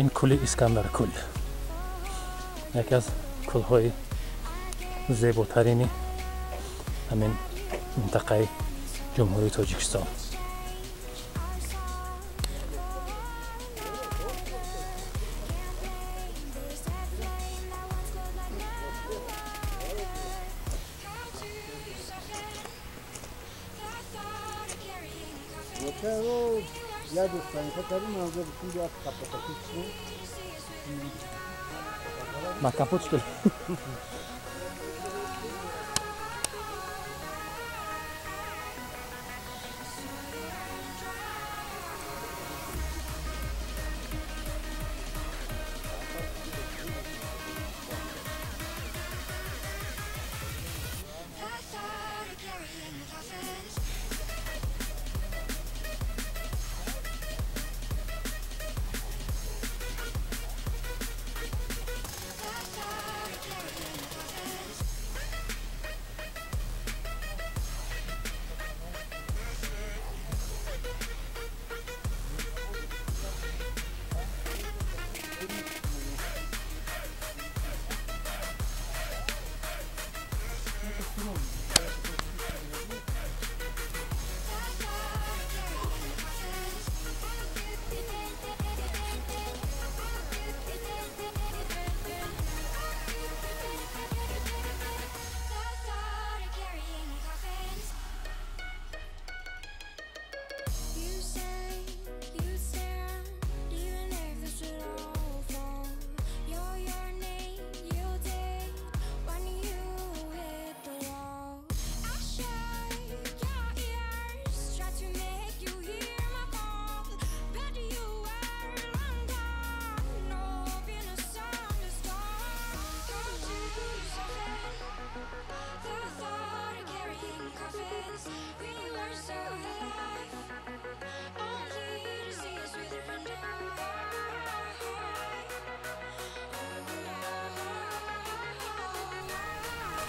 Ин кӯли Искандаркӯл яке аз кӯлҳои зеботарини ҳамин минтақаи Ҷумҳурии Тоҷикистон. На капот, что ли?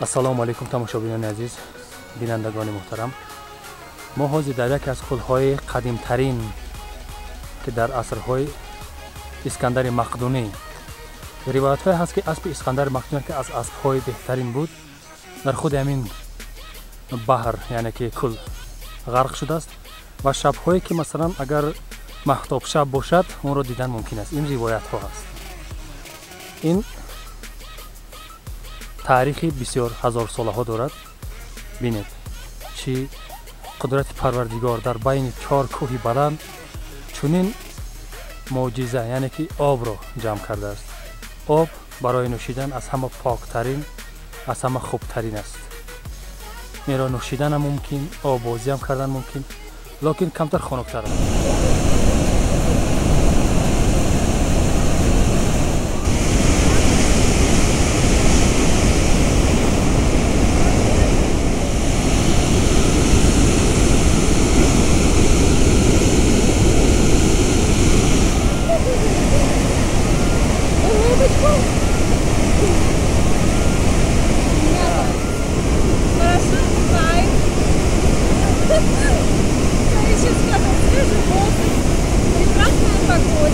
Ассалому алайкум тамошобинони азиз, бинандагони муҳтарам. Мо ҳозир дар яке аз кӯлҳои қадимтарин, ки дар асрҳои Искандари Мақдунӣ ривоятҳое ҳаст, ки аспи Искандари Мақдунӣ, ки аз аспҳои беҳтарин буд, дар худи ҳамин баҳр, яъне ки кӯл ғарқ шудааст ва шабҳое ки масалан агар маҳтобшаб бошад, онро дидан мумкин аст. Ин ривоятҳо ҳаст. Ин таърихи бисёр ҳазорсолаҳо дорад. Бинед, чӣ қудрати Парвардигор дар байни чор кӯҳи баланд чунин мӯъҷиза, яъне ки обро ҷамъ кардааст. Об барои нӯшидан аз ҳама поктарин, аз ҳама хубтарин аст. Инро нӯшиданам мумкин, оббозиам кардан мумкин, лекин камтар хунуктар аст.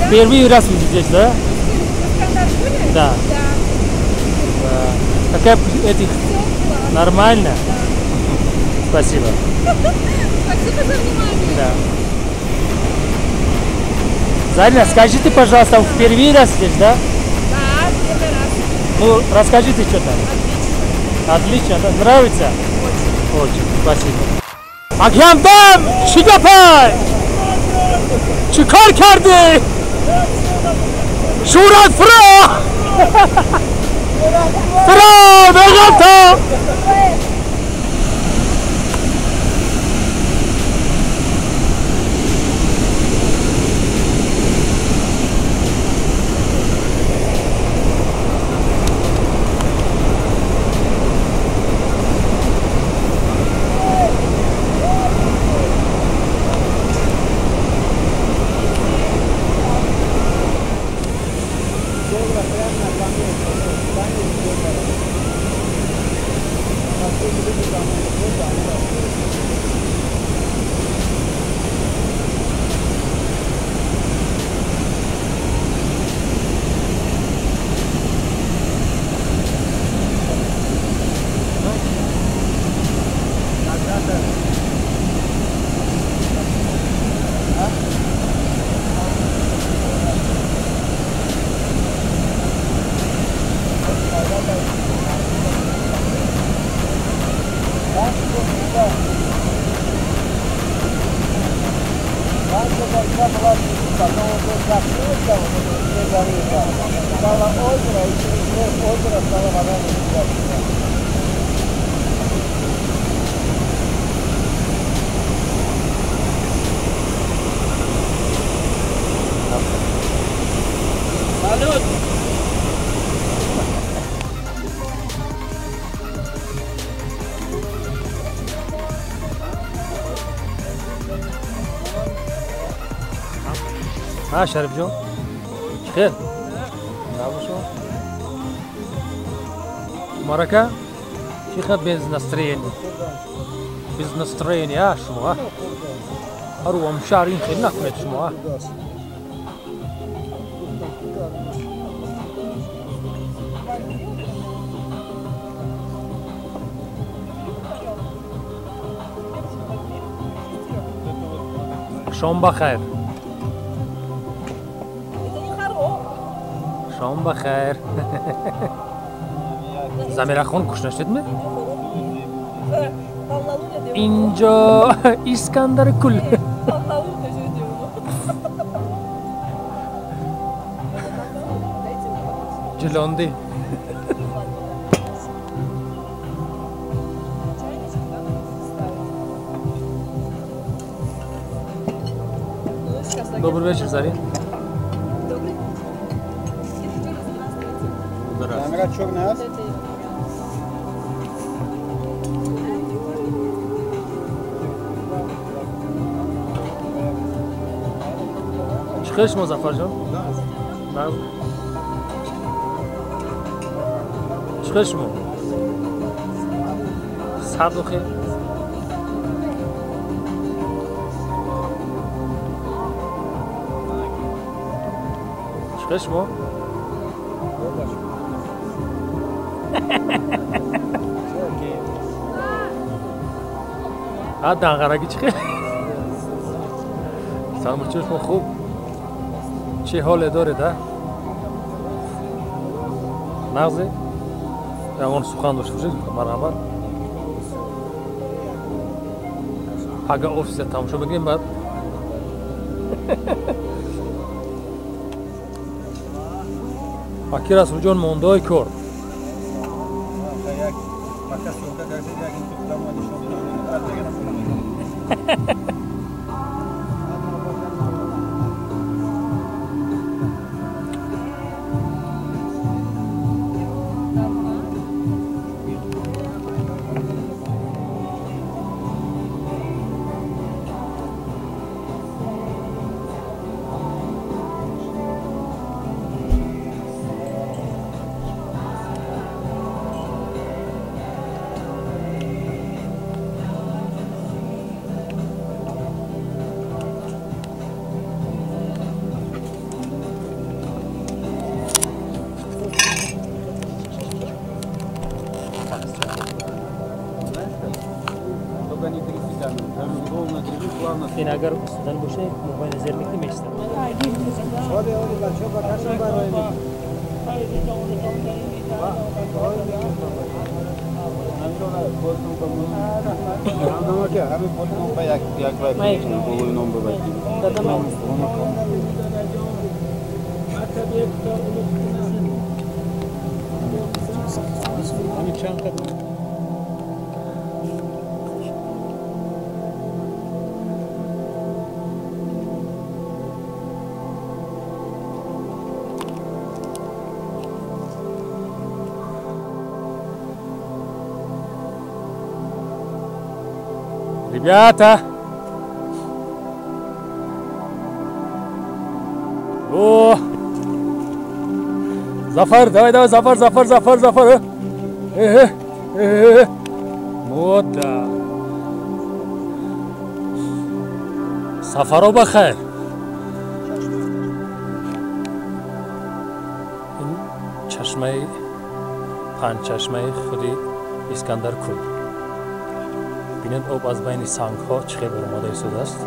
Первый раз здесь, да? Да. Да. Какая этих? Нормально? Да. Спасибо. Спасибо за внимание. Да. Зарина, скажите, пожалуйста, в первый раз здесь, да? Да, первый раз. Ну, расскажите что-то. Отлично. Отлично, да? Нравится? Очень. Очень, спасибо. Акьямдам, Чигапай! Чикар карди? Шурат фра! Фра! Бегата! Раньше должна была потом уже закрыта, вот это две горы, стало озеро, и через озеро стала вода натекать. Салют! ها شرف جون خير نعم مركا شيخ без настроения без настроения شما اروى مشارين خير نكمل شما شام بخیر. شام بخیر. زمیره خون گوش نشدید می؟ اینجا اسکندر کل. جلاندی. Добрый вечер, Зарин. Добрый вечер. Здравствуйте. Черная. Чӣ шумо Зафарҷон? Да. Чӣ шумо? Садухе. Чӣ шумо? А данғараги чӣ? Салом шумо хуб? Чӣ ҳоле доред, а? Нағзе? Ягон сухан дошта бошед, марҳамат. Пага офиса тамошо мекунем, баъд аки Расулҷон мондаи кор. ин агар устодан боше мобайни зер мекунӣ меистад. Ребята! О! Зафар, давай, давай, Зафар, Зафар, Зафар, Зафар! Вот да! Сафаро бахайр! Ин чашмаи панҷчашмаи худи Искандаркул. Бинед, об аз байни сангҳо чӣ хел баромада истодааст.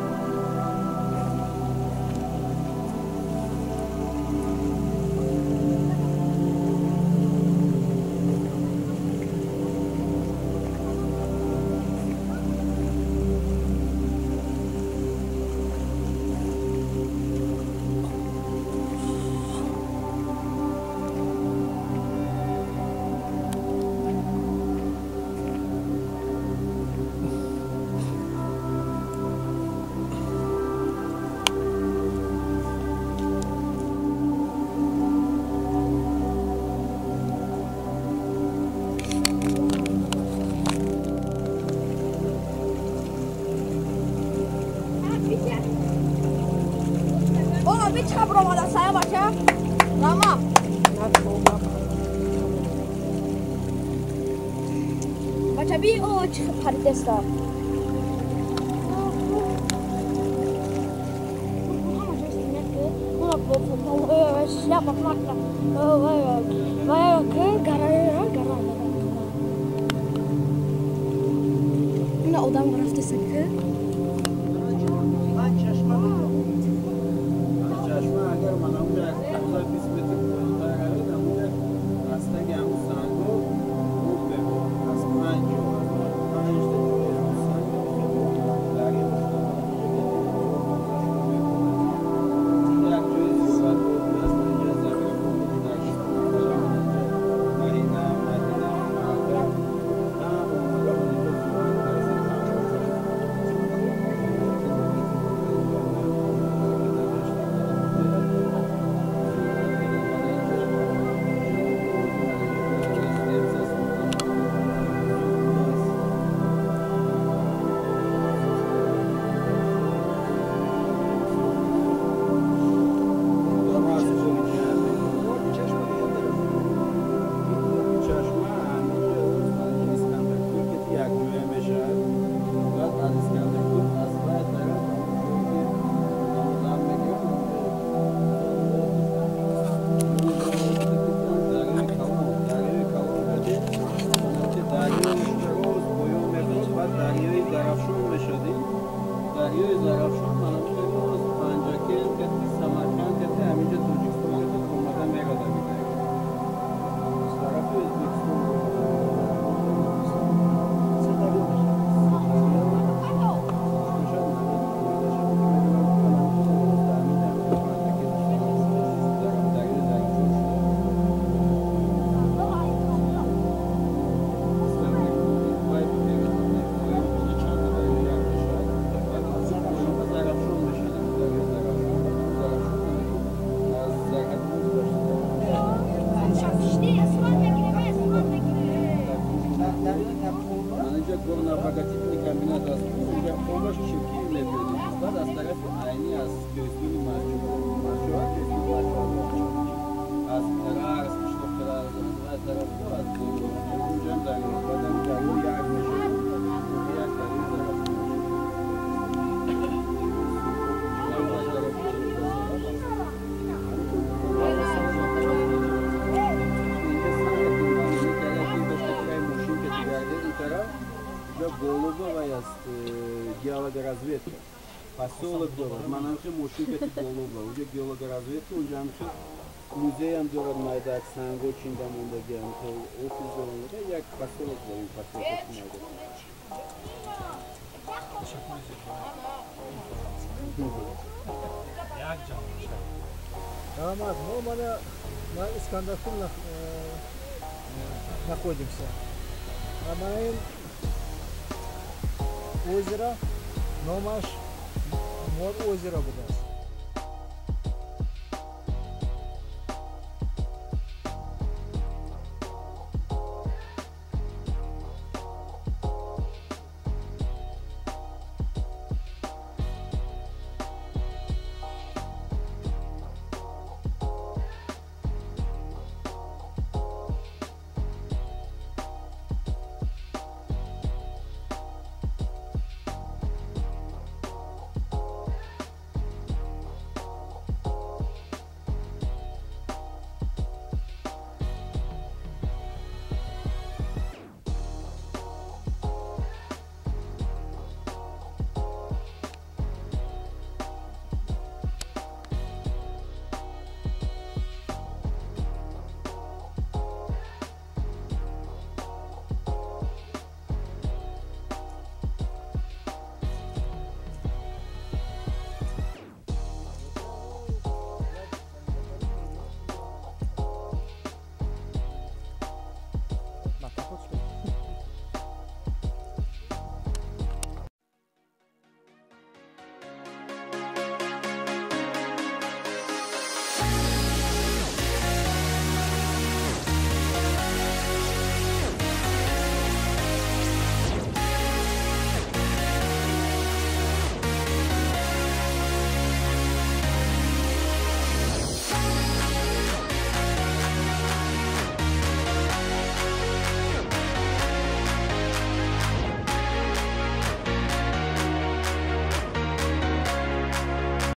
Морби чӣ хабар омада сая бача? Рама. Бача би о чӣ паридеста. Шляпа плакала. Ина одам рафтеса ки. Чашма агар мана унҷа 20 метр поёнтар равед, ҳамунҷа растаги ҳамун санго об меборад. Аз панҷ ҷо, панҷта ҷои ҳамун санго дарё шуда, як ҷои зиёратгоҳ будааст, инҷа заминҳо Марина, Мадина, Макка, ҳама омада инҷо зиёрат карданд. Дарёи Зарафшон манам Панҷакент кати, Самарқанд кати, ҳаминҷа Тоҷикистон кати омада мерада мегард. Тарафи Ӯзбекистон. Горнообогатительный комбинат аст. Унҷа обаш чиркин мебиёд. Баъд аз тарафи Айнӣ, аз кӯҳистони Марҷоа, кӯҳистони Марҷоа аз Рарс, қишлоқи Рарс, аз тарафҳо, аз унҷам дарё. Баъд ҳам дарё як мешавад. Як дарёи Зарафшон мешавад. Голубова аст геологоразведка. Посёлок дорад. Манам хе мошин кати Голубова. Унҷа геологоразведка, унҷа ҳам хе музейам дорад, майдак, санго чинда мондаги, ҳам хе офис дорад. Як посёлок дорад, посёлок майда. Раҳмат, мо мана на Искандаркул находимся. Ана ин озеро номаш Мор озеро будааст.